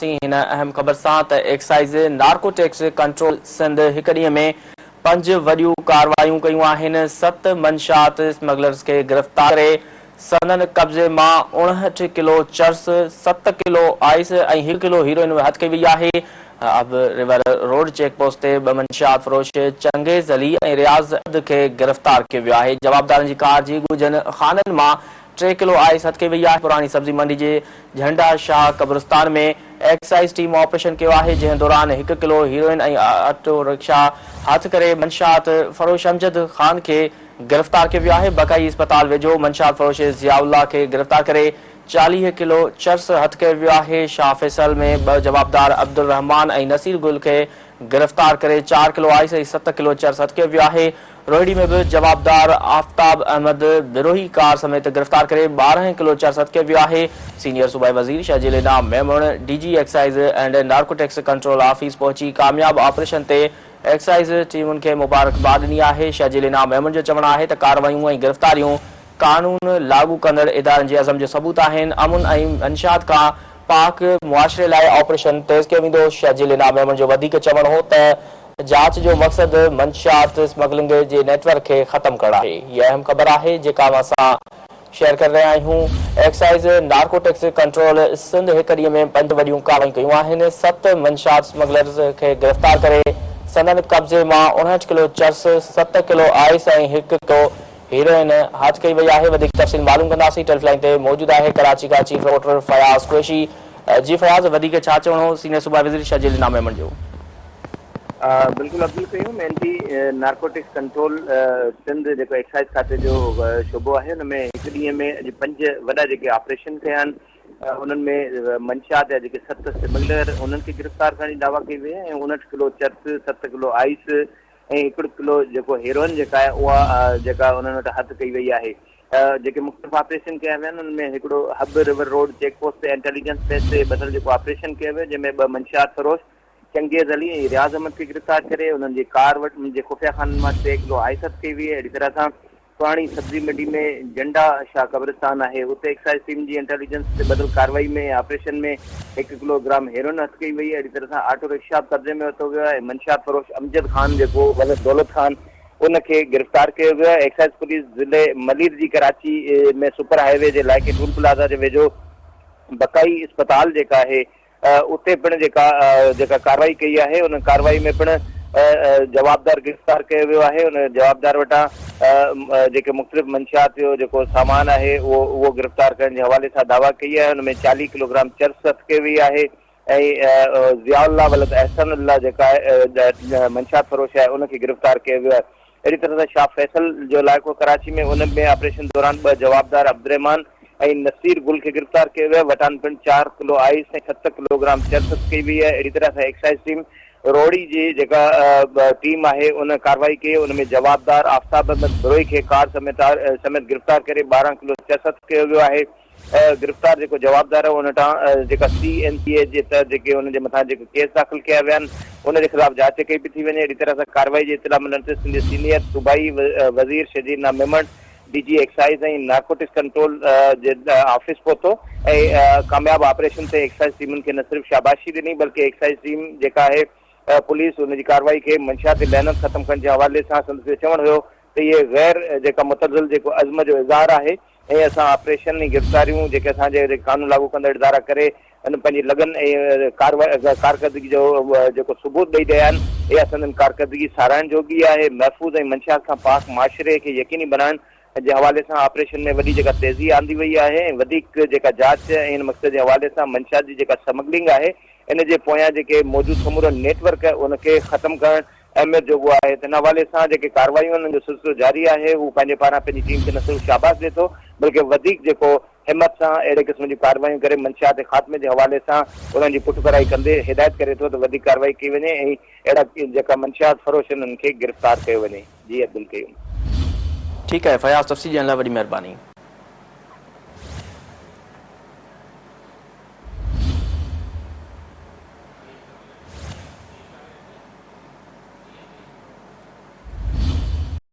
ڪنداسين هن اهم خبر سان ته ايڪسائيز نارڪوٽڪس ڪنٽرول سنڌ هڪ ڏينهن ۾ پنج وڏيون ڪارروايون ڪيون آهن، ست منشيات اسمگلرز کي گرفتار ڪري سندن قبضي مان 59 ڪلو چرس، ست ڪلو آئس ۽ هڪ ڪلو هيروئن هٿ ڪئي وئي آهي. حب ريور روڊ چيڪ پوسٽ تي ٻه منشيات فروش چنگيز علي ۽ رياض احمد کي گرفتار ڪيو ويو آهي، جوابدارن جي ڪار جي ڳجهن خانن مان ٽي ڪلو آئس هٿ ڪئي وئي آهي، پراڻي سبزي منڊي جي جهنڊا شاهه قبرستان ۾ ايڪسائيز ٽيم آپريشن ڪيو آهي، جنهن دوران هڪ ڪلو هيروئن ۽ آٽو رڪشا هٿ ڪري منشيات فروش امجد خان کي گرفتار ڪيو ويو آهي، بقائي اسپتال ويجهو منشيات فروش ضياء الله کي گرفتار ڪري 40 ڪلو چرس هٿ ڪيو ويو آهي، شاهه فيصل ۾ ٻه جوابدار عبدالرحمان ۽ نصير گل کي گرفتار ڪري چار ڪلو آئس ۽ ست ڪلو چرس هٿ ڪيو ويو آهي، روهڙي ۾ به جوابدار آفتاب احمد بروهي ڪار سميت گرفتار ڪري 12 ڪلو چرس هٿ ڪيو ويو آهي، سينيئر صوبائي وزير Sharjeel Inam Memon D G excise and narcotics control office پهچي ڪامياب آپريشن تي ايڪسائيز ٽيمن کي مبارڪباد ڏني آهي، شرجيل انعام ميمڻ جو چوڻ آهي ته ڪارروايون ۽ گرفتاريون قانون لاڳو ڪندڙ ادارن جي عزم جو ثبوت آهن، امن ۽ منشيات کان پاڪ معاشري لاء آپريشن تيز ڪيو ويندو، شرجيل انعام ميمڻ جو وڌيڪ چوڻ هو ته جاچ جو مقصد منشيات اسمگلنگ جي نيٽ ورڪ کي ختم ڪرڻ آهي. هيء اهم خبر آهي جيڪا اوهان سان شيئر ڪري رهيا آهيون. ايڪسائيز نارڪوٽڪس ڪنٽرول سنڌ هڪ ڏينهن ۾ پنج وڏيون ڪارروايون ڪيون آهن. ست منشيات اسمگلرز کي گرفتار ڪري سندن قبضي مان 59 ڪلو چرس، ست ڪلو آئس ۽ هڪ ڪلو هيروئن هٿ ڪئي وئي آهي. وڌيڪ تفصيل معلوم ڪنداسين. ٽيليفون لائين تي موجود آهي ڪراچي کان چيف رپورٽر فياض قريشي. جي فياض وڌيڪ ڇا چوڻو هو سينيئر صوبائي وزير شرجيل انعام ميمڻ جو. بلڪل Abdul Qayyum anti narcotics control Sindh جيڪو ايڪسائيز کاتي جو شعبو آهي ان ۾ هڪ ڏينهن ۾ اڄ پنج وڏا جيڪي آپريشن ڪيا آهن انهن ۾ منشيات جا جيڪي ست سمگلر انهن کي گرفتار ڪرڻ جي دعويٰ ڪئي وئي آهي ۽ 59 ڪلو چرس ست ڪلو آئس ۽ هڪڙ ڪلو جيڪو هيروئن جيڪا آهي اها جيڪا انهن وٽ هٿ ڪئي وئي آهي جيڪي مختلف آپريشن ڪيا ويا آهن انهن ۾ هڪڙو حب ريور روڊ چيڪ پوسٽ تي انٽيليجنس بيس تي ٻڌل جيڪو آپريشن ڪيو ويو جنهن ۾ ٻه منشيات فروش چنگيز علي ۽ رياض احمد کي گرفتار ڪري انهن جي ڪار وٽ جي خفيه خانن مان ٽي ڪلو آئس هٿ ڪئي وئي اهڙي طرح سان پراڻي سبزي منڊي ۾ جنڊا شاهه قبرستان آهي اتي ايڪسائيز ٽيم جي انٽيليجنس تي ٻڌل ڪارروائي ۾ آپريشن ۾ هڪ ڪلو گرام هيروئن هٿ ڪئي وئي اهڙي طرح سان آٽو رڪشا به قبضي ۾ ورتو ويو آهي ۽ منشيات فروش امجد خان جيڪو ولد دولت خان ان کي گرفتار ڪيو ويو آهي ايڪسائيز پوليس ضلعي ملير جي ڪراچي ۾ سپر هاء وي جي علائقي ٽول پلازا جي ويجهو بقائي اسپتال جيڪا آهي اتي پڻ جيڪا جيڪا ڪارروائي ڪئي آهي ان ڪارروائي ۾ پڻ جوابدار گرفتار ڪيو ويو آهي ان جوابدار وٽان جيڪي مختلف منشيات جو جيڪو سامان آهي اهو اهو گرفتار ڪرڻ جي حوالي سان دعويٰ ڪئي آهي ان ۾ 40 ڪلوگرام چرس هٿ ڪئي وئي آهي ۽ ضياء الله ولد احسن الله جيڪا منشيات فروش آهي ان کي گرفتار ڪيو ويو آهي اهڙي طرح سان شاهه فيصل جو علائقو ڪراچي ۾ ان ۾ آپريشن دوران ٻه جوابدار عبدالرحمان ۽ نصير گل کي گرفتار ڪيو ويو، وٽان پڻ چار ڪلو آئس ۽ ست ڪلو گرام چرس هٿ ڪئي وئي آهي، اهڙي طرح سان ايڪسائيز ٽيم روهڙي جي جيڪا ٽيم آهي ان ڪارروائي ڪئي ان ۾ جوابدار آفتاب احمد بروهي کي ڪار سميت گرفتار ڪري 12 ڪلو چرس هٿ ڪيو ويو آهي. گرفتار جيڪو جوابدار آهي ان وٽان جيڪا سي اين سي اي جي تحت جيڪي ان جي مٿان جيڪي ڪيس داخل ڪيا ويا آهن ان جي خلاف جاچ ڪئي پئي ٿي وڃي اهڙي طرح سان ڪارروائي جي اطلاع ملڻ تي سنڌ جي سينيئر صوبائي وزير Sharjeel Inam Memon D G excise ۽ narcotics control جي آفيس پهتو ۽ ڪامياب آپريشن تي ايڪسائيز ٽيمن کي نه صرف شاباشي ڏني بلڪه ايڪسائيز ٽيم جيڪا آهي پوليس ان جي ڪارروائي کي منشيات جي لعنت ختم ڪرڻ جي حوالي سان سندس اهو چوڻ هيو ته اهي غير جيڪا متزلزل جيڪو عزم جو اظهار آهي ۽ اسان آپريشن ۽ گرفتاريون جيڪي اسان جي قانون لاڳو ڪندڙ ادارا ڪري ان پنهنجي لگن ۽ ڪارڪردگي جو جيڪو ثبوت ڏئي رهيا آهن اها سندن ڪارڪردگي ساراهڻ جوڳي آهي محفوظ ۽ منشيات کان پاڪ معاشري کي يقيني بنائڻ جي حوالي سان آپريشن ۾ وڏي جيڪا تيزي آندي وئي آهي ۽ وڌيڪ جيڪا جاچ ۽ ان مقصد جي حوالي سان منشيات جي جيڪا سمگلنگ آهي ان جي پويان جيڪي موجود سمورا نيٽ ورڪ ان کي ختم ڪرڻ اهميت جوڳو آهي ته ان حوالي سان جيڪي ڪارروايون آهن انهن جو سلسلو جاري آهي، هو پنهنجي پاران پنهنجي ٽيم کي نه صرف شاباس ڏي ٿو بلڪه وڌيڪ جيڪو همت سان اهڙي قسم جون ڪارروايون ڪري منشيات جي خاتمي جي حوالي سان انهن جي پٺڀرائي ڪندي هدايت ڪري ٿو ته وڌيڪ ڪارروائي ڪئي وڃي ۽ اهڙا جيڪا منشيات فروش آهن انهن کي گرفتار ڪيو وڃي. جي عبدالقيوم. ٺيڪ آهي فياض تفصيل ڏيڻ لاء وڏي مهرباني.